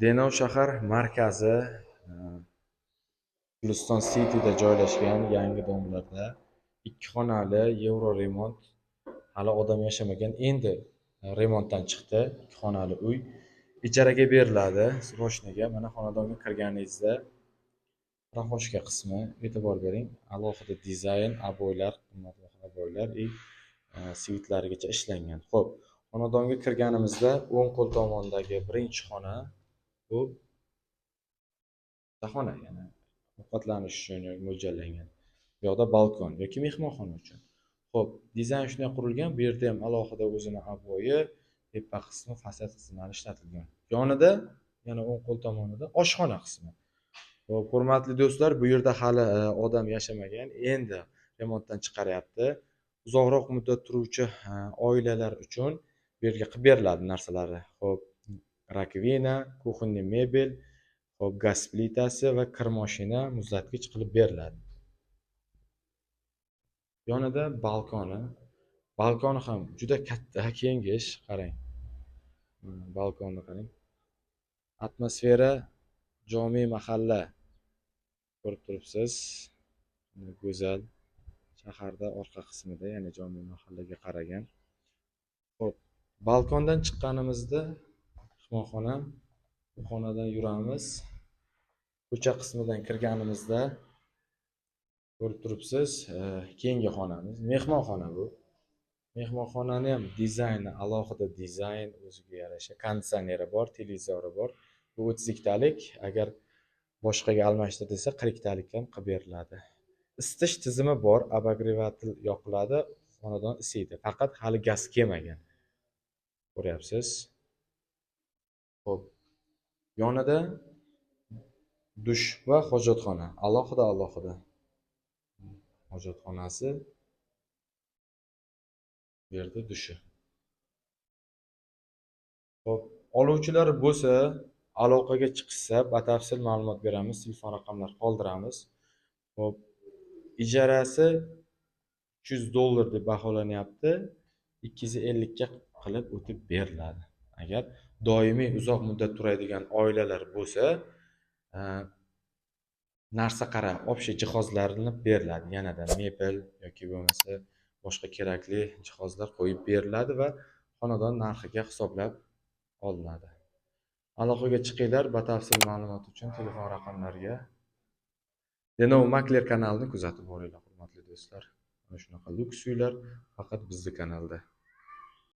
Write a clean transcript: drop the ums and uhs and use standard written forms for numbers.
Denov shahar markazi, Guliston Cityda joylashgan yangi дом larda ikki xonali евро remont, hali odam yashamagan, endi remontdan chiqdi. Ikki xonali uy ijaraga beriladi, срочный ga. Mana, xonadonga kirganingizda прихожка qismi, e'tibor bering, alohida dizayn, обой lar, qimmatbaho обой lar и свет larigacha ishlangan. Ho'p, xonadonga kirganimizda o'ng qo'l tomondagi birinchi xona, bu xona, ya'ni ovqatlanish uchun mo'ljallangan. Bu yoqda balkon yoki mehmonxona uchun. Ho'p, dizayn shunday qurilgan, bu yerda ham alohida o'zini обой i, tepa qismi, fasad qismlari ishlatilgan. Yonida, yana o'ng qo'l tomonida oshxona qismi. Ho'p, hurmatli do'stlar, bu yerda hali odam yashamagan, endi remontdan chiqaryapti. Uzoqroq muddat turuvchi oilalar uchun bu yerga qilib beriladi narsalari. Ho'p, раковина, кухонный mebel, ho'p, gaz plitasi va kir moshina, muzlatgich qilib beriladi. Yonida balkoni. Balkoni ham juda katta, kengish, qarang. Balkonni qarang. Atmosfera jome mahalla, ko'rib turibsiz. Go'zal shaharda orqa qismida, ya'ni jome mahallaga qaragan. Ho'p, balkondan chiqqanimizda mehmonxona, bu xonadan yuramiz. Ko'cha qismidan kirganimizda, ko'rib turibsiz, keyingi xonamiz mehmonxona bu. Mehmonxonani ham dizayni alohida dizayn, o'ziga yarasha konditsioneri bor, televizori bor. Bu 32 talik, agar boshqaga almashtir desa, 40 talik ham qilib beriladi. Isitish tizimi bor, обогреватель yoqiladi, xonadon isiydi. Faqat hali gaz kelmagan. Ko'ryapsiz. Ho'p. Yonida dush va hojatxona. Alohida alohida. Hojatxonasi, bu yerda dushi. Ho'p, oluvchilar bo'lsa, aloqaga chiqishsa, batafsil ma'lumot beramiz, telefon raqamlar qoldiramiz. Ho'p, ijarasi 300 dollar deb baholanyapti. 250 ga qilib o'tib beriladi. Agar doimiy uzoq muddat turadigan oilalar bo'lsa, narsa qarab, общий jihozlarini beriladi. Yanada mebel yoki bo'lmasa boshqa kerakli jihozlar qo'yib beriladi va xonadon narxiga hisoblab olinadi. Aloqaga chiqinglar batafsil ma'lumot uchun telefon raqamlariga. Denov Makler kanalini kuzatib boringlar, hurmatli do'stlar. Mana shunaqa lyuks uylar faqat bizni kanalda.